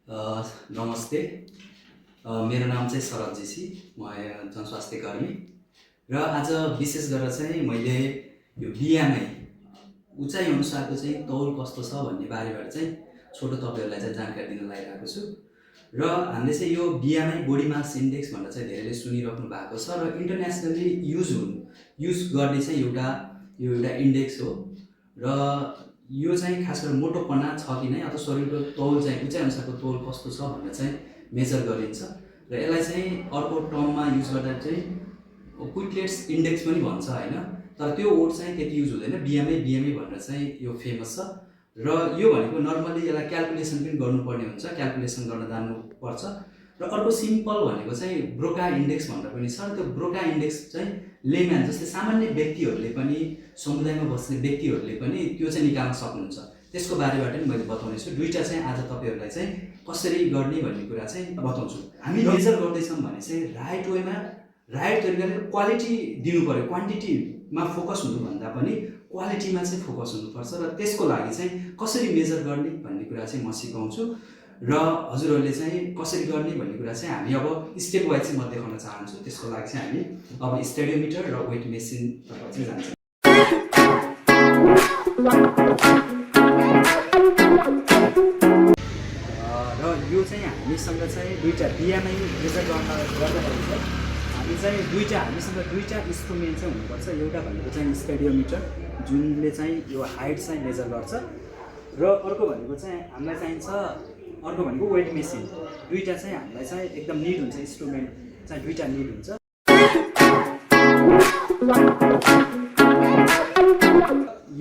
A, नमस्ते। मेरो नाम चाहिँ शरद जेसी, म जनस्वास्थ्य कर्मी र आज विशेष गरेर चाहिँ मैले यो बिएमआई उचाइ अनुसारको चाहिँ तौल कस्तो छ भन्ने बारेबाट चाहिँ छोटो तपाईँहरूलाई चाहिँ जानकारी दिन लागिरहेको छु। र हामीले चाहिँ यो बिएमआई बडी मास इन्डेक्स भनेर चाहिँ धेरैले सुनिराख्नु भएको छ र इन्टरनेसनली युज गर्ने चाहिँ एउटा इन्डेक्स हो। र यो चाहिँ खास गरेर मोटोपना छ कि नै अथवा शरीरको तौल चाहिँ उचाइ अनुसारको तौल कस्तो छ भनेर चाहिँ मेजर गरिन्छ र यसलाई चाहिँ अर्को टर्ममा युज गर्दा चाहिँ क्विकलेट्स इन्डेक्स पनि भन्छ होइन। तर त्यो वर्ड चाहिँ त्यति युज हुँदैन, बिएमआई भनेर चाहिँ यो फेमस छ। र यो भनेको नर्मली यसलाई क्यालकुलेसन पनि गर्नुपर्ने हुन्छ, क्यालकुलेसन गर्न जान्नुपर्छ। र अर्को सिम्पल भनेको चाहिँ ब्रोका इन्डेक्स भनेर पनि छ। त्यो ब्रोका इन्डेक्स चाहिँ लेम्यान जस्तै सामान्य व्यक्तिहरूले पनि, समुदायमा बस्ने व्यक्तिहरूले पनि त्यो चाहिँ निकाल्न सक्नुहुन्छ। त्यसको बारेबाट पनि मैले बताउने छु। दुईवटा चाहिँ आज तपाईँहरूलाई चाहिँ कसरी गर्ने भन्ने कुरा चाहिँ बताउँछु। हामी मेजर गर्दैछौँ भने चाहिँ राइट वेमा, राइट तरिकाले क्वालिटी दिनु पऱ्यो। क्वान्टिटीमा फोकस हुनुभन्दा पनि क्वालिटीमा चाहिँ फोकस हुनुपर्छ। र त्यसको लागि चाहिँ कसरी मेजर गर्ने भन्ने कुरा चाहिँ म सिकाउँछु र हजुरहरूले चाहिँ कसरी गर्ने भन्ने कुरा चाहिँ हामी अब स्टेप वाइज चाहिँ म देखाउन चाहन्छु। त्यसको लागि चाहिँ हामी अब स्टेडियोमिटर र वेट मेसिनतर्फ चाहिँ जान्छौँ। र यो चाहिँ हामीसँग चाहिँ दुईवटा बिएमआई मेजर गर्दाखेरि चाहिँ हामीसँग दुईवटा इन्स्ट्रुमेन्ट चाहिँ हुनुपर्छ। एउटा भनेको चाहिँ स्टेडियोमिटर जुनले चाहिँ यो हाइट चाहिँ मेजर गर्छ र अर्को भनेको चाहिँ हामीलाई चाहिन्छ अर्को भनेको वेट मेसिन। दुईवटा चाहिँ हामीलाई चाहिँ एकदम निड हुन्छ, इन्स्ट्रुमेन्ट चाहिँ दुईवटा निड हुन्छ।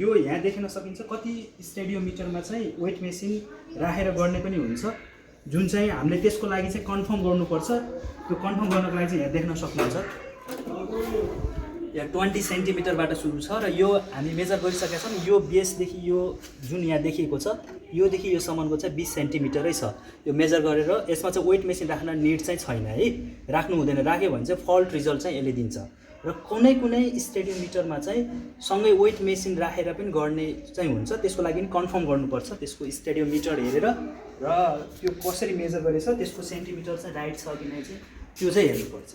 यो यहाँ देख्न सकिन्छ कति स्टेडियोमिटरमा चाहिँ वेट मेसिन राखेर गर्ने पनि हुन्छ, जुन चाहिँ हामीले त्यसको लागि चाहिँ कन्फर्म गर्नुपर्छ। त्यो कन्फर्म गर्नको लागि चाहिँ यहाँ देख्न सक्नुहुन्छ यहाँ 20 सेन्टिमिटरबाट सुरु छ र यो हामी मेजर गरिसकेका छौँ। यो बेसदेखि यो जुन यहाँ देखिएको छ योदेखि योसम्मको चाहिँ 20 सेन्टिमिटरै छ। यो मेजर गरेर यसमा चाहिँ वेट मेसिन राख्न निड चाहिँ छैन है, राख्नु हुँदैन। राख्यो भने चाहिँ फल्ट रिजल्ट चाहिँ यसले दिन्छ। र कुनै स्टेडियोमिटरमा चाहिँ सँगै वेट मेसिन राखेर पनि गर्ने चाहिँ हुन्छ। त्यसको लागि पनि कन्फर्म गर्नुपर्छ, त्यसको स्टेडियोमिटर हेरेर र त्यो कसरी मेजर गरेछ त्यसको सेन्टिमिटर चाहिँ राइट छ कि नै चाहिँ त्यो चाहिँ हेर्नुपर्छ।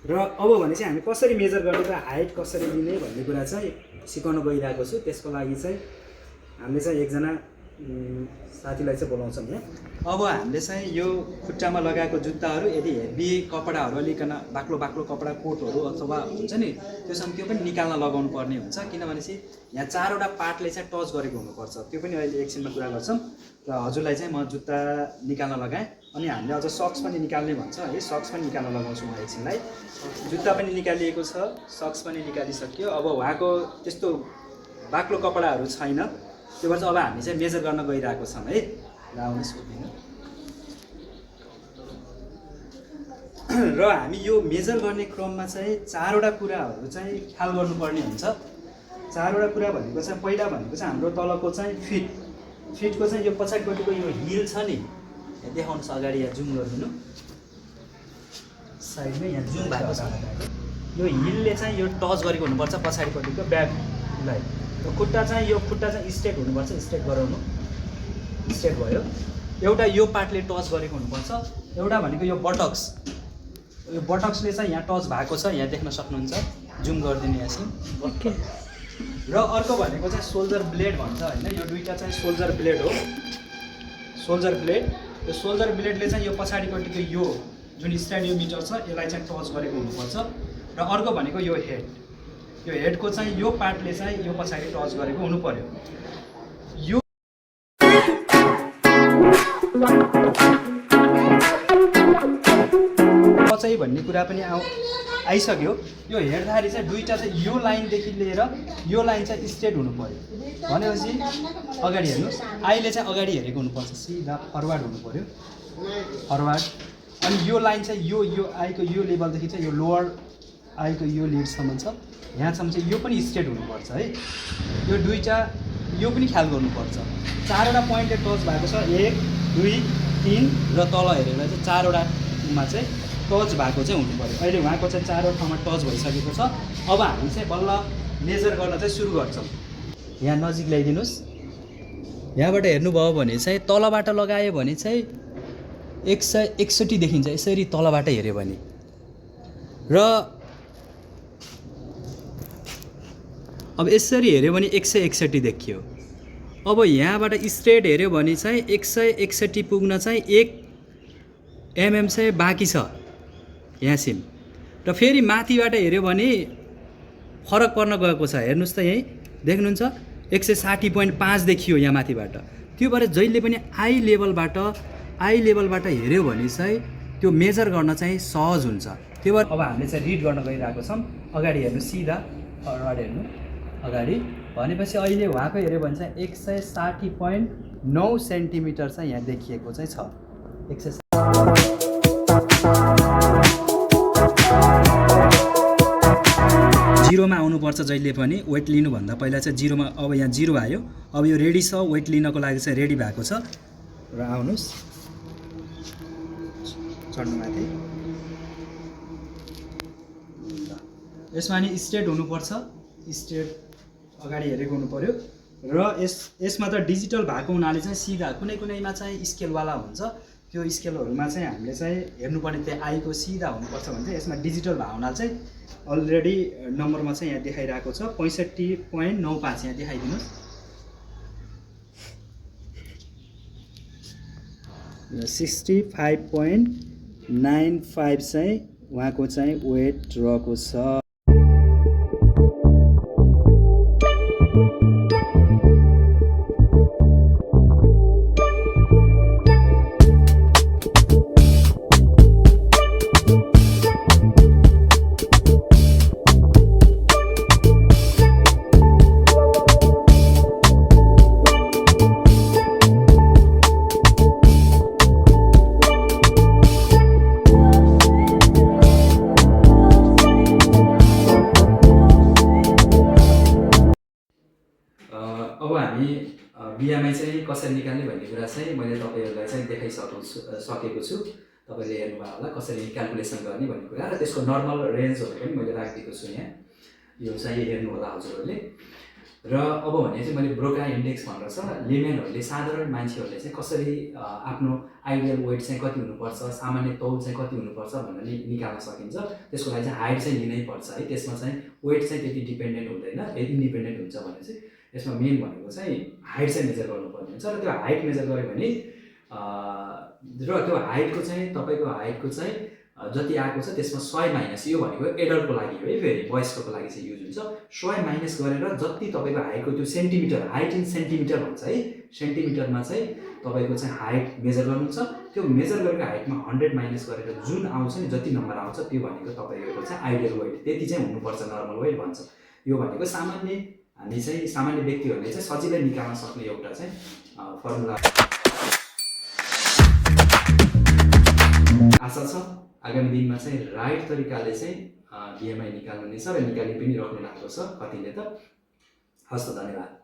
र अब भने चाहिँ हामी कसरी मेजर गर्ने र हाइट कसरी लिने भन्ने कुरा चाहिँ सिकाउन गइरहेको छु। त्यसको लागि चाहिँ हामीले चाहिँ एकजना साथीलाई चाहिँ बोलाउँछौँ यहाँ। अब हामीले चाहिँ यो खुट्टामा लगाएको जुत्ताहरू यदि हेभी कपडाहरू अलिकन बाक्लो कपडा कोटहरू अथवा हुन्छ नि त्योसँग त्यो पनि निकाल्न लगाउनु पर्ने हुन्छ। किनभने चाहिँ यहाँ चारवटा पार्टले चाहिँ टच गरेको हुनुपर्छ। त्यो पनि अहिले एकछिनमा कुरा गर्छौँ। र हजुरलाई चाहिँ म जुत्ता निकाल्न लगाएँ अनि हामीले अझ सक्स पनि निकाल्ने भन्छ है, सक्स पनि निकाल्न लगाउँछु म एकछिनलाई। जुत्ता पनि निकालिएको छ, सक्स पनि निकालिसक्यो। अब उहाँको त्यस्तो बाक्लो कपडाहरू छैन, त्यो भएर चाहिँ अब हामी चाहिँ मेजर गर्न गइरहेको छौँ है। र आउनु सोध्दैन। र हामी यो मेजर गर्ने क्रममा चाहिँ चारवटा कुराहरू चाहिँ ख्याल गर्नुपर्ने हुन्छ। चारवटा कुरा भनेको चाहिँ पहिला भनेको चाहिँ हाम्रो तलको चाहिँ फिटको चाहिँ यो पछाडिपट्टिको यो हिल छ नि, यहाँ देखाउनुहोस् अगाडि, यहाँ जुम गरिदिनु साइडमै, यहाँ जुम भएको छ। यो हिलले चाहिँ यो टच गरेको हुनुपर्छ पछाडिपट्टिको ब्याकलाई। खुट्टा चाहिँ स्ट्रेट हुनुपर्छ, स्ट्रेट गराउनु, स्ट्रेट भयो। एउटा यो पार्टले टच गरेको हुनुपर्छ। एउटा भनेको यो बटक्सले चाहिँ यहाँ टच भएको छ, यहाँ देख्न सक्नुहुन्छ, जुम गरिदिनु यहाँसम्म। ओके। र अर्को भनेको चाहिँ सोल्जर ब्लेड भन्छ होइन, यो दुईवटा चाहिँ सोल्जर ब्लेड हो, सोल्जर ब्लेड। यो सोल्जर ब्लेडले चाहिँ यो पछाडिपट्टिको यो जुन स्टेडियोमिटर छ यसलाई चाहिँ टच गरेको हुनुपर्छ। र अर्को भनेको यो हेड, यो हेडको चाहिँ यो पार्टले चाहिँ यो पछाडि टच गरेको हुनु पर्यो। यो चाहिँ भन्ने कुरा पनि आइसक्यो। यो हेर्दाखेरि चाहिँ दुईवटा चाहिँ यो लाइनदेखि लिएर यो लाइन चाहिँ स्ट्रेट हुनु पर्यो। भनेपछि अगाडि हेर्नुहोस्, आईले चाहिँ अगाडि हेरेको हुनुपर्छ, सिधा फरवार्ड हुनु पर्यो, फरवार्ड। अनि यो लाइन चाहिँ यो आईको यो लेभलदेखि चाहिँ यो लोवर आईको यो लिडसम्म छ, यहाँसम्म चाहिँ यो पनि स्ट्रेट हुनुपर्छ है। यो दुईवटा यो पनि ख्याल गर्नुपर्छ। चारवटा पोइन्टले टच भएको छ, 1 2 3 र तल हेरेर चाहिँ चारवटामा चाहिँ टच भएको चाहिँ हुनु पर्यो। अहिले उहाँको चाहिँ चारवटा ठाउँमा टच भइसकेको छ। अब हामी चाहिँ बल्ल मेजर गर्न चाहिँ सुरु गर्छौँ। यहाँ नजिक ल्याइदिनुहोस्। यहाँबाट हेर्नुभयो भने चाहिँ तलबाट लगायो भने चाहिँ 161 देखिन्छ यसरी तलबाट हेऱ्यो भने। र अब यसरी हेऱ्यो भने 161 देखियो। अब यहाँबाट स्ट्रेट हेऱ्यो भने चाहिँ 161 पुग्न चाहिँ 1 mm चाहिँ बाँकी छ यहाँसिम। र फेरि माथिबाट हेऱ्यो भने फरक पर्न गएको छ। हेर्नुहोस् त यहीँ देख्नुहुन्छ 160.5 देखियो यहाँ माथिबाट। त्यो भएर जहिले पनि आई लेभलबाट हेऱ्यो भने चाहिँ त्यो मेजर गर्न चाहिँ सहज हुन्छ। त्यो भएर अब हामीले चाहिँ रिड गर्न गइरहेको छौँ। अगाडि हेर्नु, सिधा अगाडि हेर्नु, अगाडि भनेपछि अहिले उहाँको हेऱ्यो भने चाहिँ 160.9 सेन्टिमिटर चाहिँ यहाँ देखिएको चाहिँ छ। 160 0मा आउनुपर्छ जहिले पनि वेट लिनुभन्दा पहिला चाहिँ 0मा। अब यहाँ 0 आयो, अब यो रेडी छ, वेट लिनको लागि चाहिँ रेडी भएको छ। र आउनुहोस् चढ्नुमाथि। यसमा नि स्ट्रेट हुनुपर्छ, स्ट्रेट अगाडि हेरेको हुनु पर्यो। र यसमा त डिजिटल भएको हुनाले चाहिँ सिधा, कुनैमा चाहिँ स्केलवाला हुन्छ, त्यो स्केलहरूमा चाहिँ हामीले चाहिँ हेर्नुपर्ने त्यो आईको सिधा हुनुपर्छ भने चाहिँ यसमा डिजिटल भएको हुनाले चाहिँ अलरेडी नम्बरमा चाहिँ यहाँ देखाइरहेको छ 65.95 यहाँ देखाइदिनुहोस्। 65.95 चाहिँ उहाँको चाहिँ वेट रहेको छ। अब हामी बिएमआई चाहिँ कसरी निकाल्ने भन्ने कुरा चाहिँ मैले तपाईँहरूलाई चाहिँ देखाइसकेको छु। तपाईँले हेर्नुभयो होला कसरी क्यालकुलेसन गर्ने भन्ने कुरा, र त्यसको नर्मल रेन्जहरू पनि मैले राखिदिएको छु यहाँ। यो चाहिँ हेर्नु होला हजुरहरूले। र अब भने चाहिँ मैले ब्रोका इन्डेक्स भनेर छ, लेमेनहरूले साधारण मान्छेहरूले चाहिँ कसरी आफ्नो आइडियल वेट चाहिँ कति हुनुपर्छ, सामान्य तौल चाहिँ कति हुनुपर्छ भनेर निकाल्न सकिन्छ। त्यसको लागि चाहिँ हाइट चाहिँ लिनै पर्छ है। त्यसमा चाहिँ वेट चाहिँ त्यति डिपेन्डेन्ट हुँदैन, इन्डिपेन्डेन्ट हुन्छ भने चाहिँ यसमा मेन भनेको चाहिँ हाइट चाहिँ मेजर गर्नुपर्ने हुन्छ। र त्यो हाइट मेजर गऱ्यो भने र त्यो हाइटको चाहिँ तपाईँको हाइटको चाहिँ जति आएको छ त्यसमा 100 माइनस, यो भनेको एडल्टको लागि हो है, फेरि वयस्कको लागि चाहिँ युज हुन्छ। 100 माइनस गरेर जति तपाईँको हाइटको त्यो सेन्टिमिटर, हाइट इन सेन्टिमिटर भन्छ है, सेन्टिमिटरमा चाहिँ तपाईँको चाहिँ हाइट मेजर गर्नुहुन्छ। त्यो मेजर गरेको हाइटमा 100 माइनस गरेर जुन आउँछ नि, जति नम्बर आउँछ त्यो भनेको तपाईँको चाहिँ आइडियल वेट, त्यति चाहिँ हुनुपर्छ नर्मल वेट भन्छ। यो भनेको सामान्य हामी चाहिँ सामान्य व्यक्तिहरूले चाहिँ सजिलै निकाल्न सक्ने एउटा चाहिँ फर्मुला। आशा छ आगामी दिनमा चाहिँ राइट तरिकाले चाहिँ बिएमआई निकाल्नु नै छ र निकाली पनि राख्नु भएको छ कतिले त। हस् त, धन्यवाद।